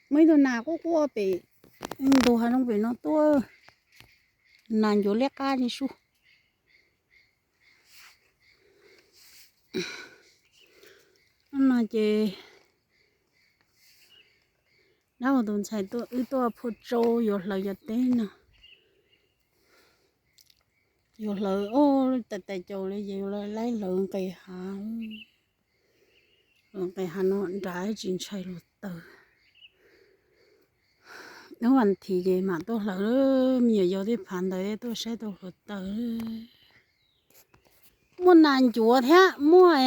Muaj ib tug nas quaj quaj pem ntug hav zoov pem no tuaj, nas ncuav liab qab li sub. No ces dab tus ntxhais wb tuaj phua tsau yuav hlawv cov teb no. Yuav hlawv ua tais tais caus li ces yuav laib hlawv nqes hav, nqes hav no nrad tsis ntshai hluav taws. Hnub vas thiv ces mam tuaj hlawv, me nyuam yaus tej phav ntawd tuaj saib tau hluav taws. Muaj nas ncuav thiab muaj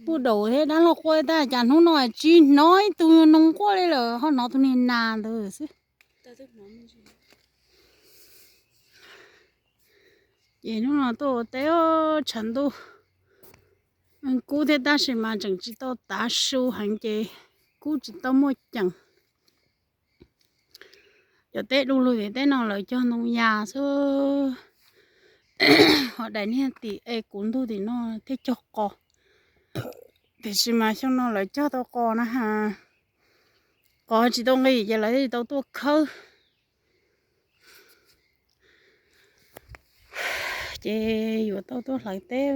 puj daum thiab dab laug quaj tag, cas hnub no tsis hnov ib tug noog quaj li lawm, ho hnov tus niag nas ntawd xwb. Ces hnub no tuaj ua teb tshav ntuj kub thiab tab sis mas tseem tsis tau tav su heev ces kub tsis tau muaj ceem. Cov teb du lug tim teb no lawv cog ntoo yas xwb, ho daim niag tim es kuv ntug tim no thiaj cog qos. Tiam sis mas xyoo no lawv cog tau qos na has, qos tsis tau nqis ces lawv thiaj tau tuaj khawb. Ces yuav tau tuaj hlawv teb,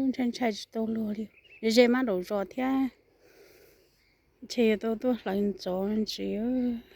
ntshai ntshai tsis tau luag li, ze ze mab daum zos thiab. Ntshe yuav tau tuaj hlawv ntxov ntsis.